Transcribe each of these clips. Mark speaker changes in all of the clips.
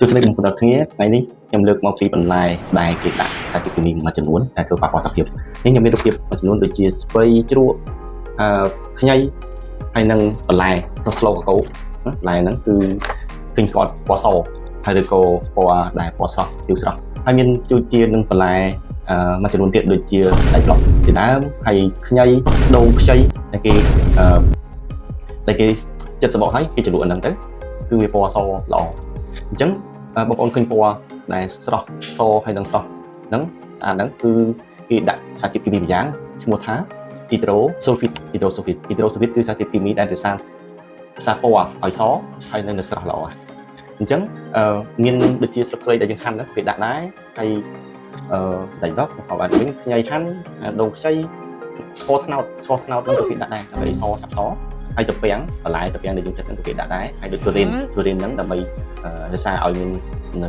Speaker 1: សួស្តីបងប្អូនទាំងគ្នាថ្ងៃនេះខ្ញុំលើកមកពីបន្លែដែលគេដាក់សារធាតុគីមីមួយចំនួនដែលធ្វើប៉ះពាល់សុខភាពនេះខ្ញុំមានរូបភាពមួយចំនួនដូចជាស្ពៃជ្រក់អឺខ្ញីហើយនិងបន្លែស្លកកូបន្លែហ្នឹងគឺឃើញគាត់ពណ៌សហើយឬក៏ពណ៌ដែលពណ៌ស្រស់ខៀវស្រស់ហើយមានជួយជានឹងបន្លែអឺមួយចំនួនទៀតដូចជាស្បែកប្លុកជាដើមហើយខ្ញីដូងខ្ចីដែលគេអឺដែលគេចិត្តសបកហើយគេជ្រលក់អាហ្នឹងទៅគឺវាពណ៌សល្អអញ្ចឹងបងប្អូនឃើញពណ៌ដែលស្រស់សហើយនឹងស្រស់ហ្នឹងស្អាតហ្នឹងគឺគេដាក់សារធាតុគីមីម្យ៉ាងឈ្មោះថា hydrosulfite hydrosulfite hydrosulfite គឺសារធាតុគីមីដែលរក្សាសារពណ៌ឲ្យសហើយនៅស្រស់ល្អអញ្ចឹងអឺមានដូចជាស្លឹកគ្រៃដែលយើងហាន់ហ្នឹងគេដាក់ដែរហើយអឺស្ដែកដករបស់បានវិញខ្ញីហាន់ដូងខ្ចីស្ករត្នោតស្ករត្នោតហ្នឹងក៏គេដាក់ដែរដើម្បីឲ្យសចាប់សហើយត្រពាំងបន្លែត្រពាំងដែលយើងចិត្តហ្នឹងក៏គេដាក់ដែរហើយដូចទុរេនទុរេនហ្នឹងដើម្បីរក្សាឲ្យមាន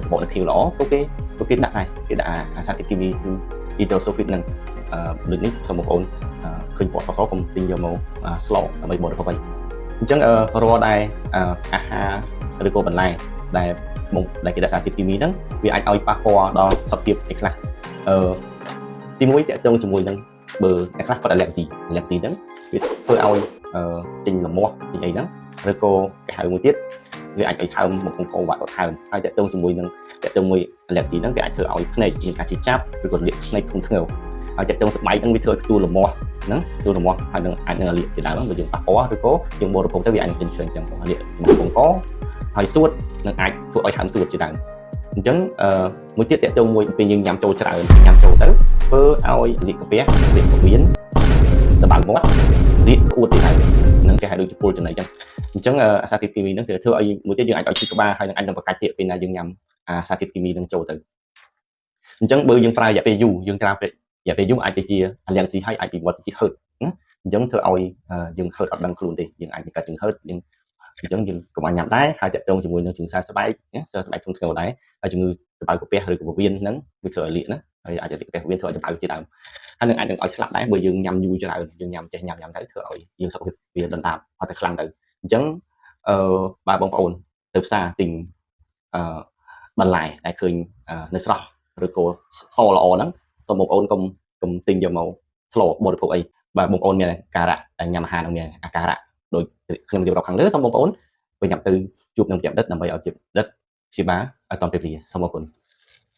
Speaker 1: សម្បកនៅខៀវល្អក៏គេដាក់ដែរគេដាក់អាសារធាតុគីមីគឺ hydrosulfite ហ្នឹងអឺដូចនេះសូមបងប្អូនឃើញពណ៌សសកុំទិញយកមកស្លដើម្បីបរិភោគអីអញ្ចឹងរាល់ដែលអាហារឬក៏បន្លែដែលបងដែលគេដាក់សារធាតុគីមីហ្នឹងវាអាចឲ្យប៉ះពាល់ដល់សុខភាពឯខ្លះអឺទីមួយតាក់ទងជាមួយនឹងបើអ្នកខ្លះគាត់ allergy allergy ហ្នឹងវាធ្វើឲ្យចេញលមាស់ចេញអីហ្នឹងឬក៏គេហៅមួយទៀតវាអាចឲ្យហើមមកកវ៉ាក់គាត់ហើមហើយតាក់ទងជាមួយនឹងតាក់ទងមួយ allergy ហ្នឹងគេអាចធ្វើឲ្យភ្នែកមានការឈឺចាប់ឬក៏លាកភ្នែកធ្ងន់ធ្ងរហើយតាក់ទងស្បែកហ្នឹងវាធ្វើឲ្យខ្ទួលលាស់ហ្នឹងខ្ទួលលាស់ហើយនឹងអាចនឹងលាកជាដើមបើយើងប៉ះពាល់ឬក៏យើងបរិភោគទៅវាអាចនឹងចេញឆ្លងចឹងលាកចំពោះកហើយសួតនឹងអាចធ្វើឲ្យហើមសួតជាដើមអញ្ចឹងអឺមួយទៀតតាក់ទងមួយពេលយើងញ៉ាំចូលច្រើនញ៉ាំចូលទៅធ្វើឲ្យលាកកាពះលាកពោះវៀនដបៅមាត់លាកក្អួតជាដើមហ្នឹងគេហៅដូចជាពុលចំណីចឹងអញ្ចឹងអាសារធាតុគីមីហ្នឹងគឺធ្វើឲ្យមួយទៀតយើងអាចឲ្យឈឺក្បាលហើយនឹងអាចនឹងបកាច់ទៀតពេលណាយើងញ៉ាំអាសារធាតុគីមីហ្នឹងចូលទៅអញ្ចឹងបើយើងប្រើរយៈពេលយូរយើងប្រើពេលរយៈពេលយូរអាចទៅជា allergy ហើយអាចវិវត្តទៅជាហឺតណាអញ្ចឹងធ្វើឲ្យយើងហឺតអត់ដឹងខ្លួនទេយើងអាចមានកាត់ជំងឺហឺតយើងអញ្ចឹងយើងកុំឲ្យញ៉ាំដែរហើយតាក់ទងជាមួយនឹងជំងឺសើស្បែកណាសើស្បែកធ្ងន់ធ្ងរដែរហើយជំងឺដបៅកាពះឬក៏ពោះវៀនហ្នឹងវាធ្វើឲ្យលាកណាហើយអាចលាកកាពះពោះវៀនធ្វើឲ្យដបៅជាដើមហើយនឹងអាចនឹងឲ្យស្លាប់ដែរបើយើងញ៉ាំយូរច្រើនយើងញ៉ាំចេះញ៉ាំញ៉ាំទៅធ្វើឲ្យយើងសុខភាពវាដុនដាបអត់តែខ្លាំងទៅអញ្ចឹងអឺបាទបងប្អូនទៅផ្សារទិញអឺបន្លែដែលឃើញនៅស្រស់ឬក៏សល្អហ្នឹងសូមបងប្អូនកុំកុំទិញយកមកស្លបរិភោគអីបាទបងប្អូនមានអាការៈដែលញ៉ាំអាហារនឹងមានអាការៈដូចខ្ញុំជម្រាបខាងលើសូមបងប្អូនទៅញ៉ាំទៅជួបនឹងវេជ្ជបណ្ឌិតដើម្បីឲ្យវេជ្ជបណ្ឌិតព្យាបាលឲ្យទាន់ពេលវេលាសូមអរគុណ។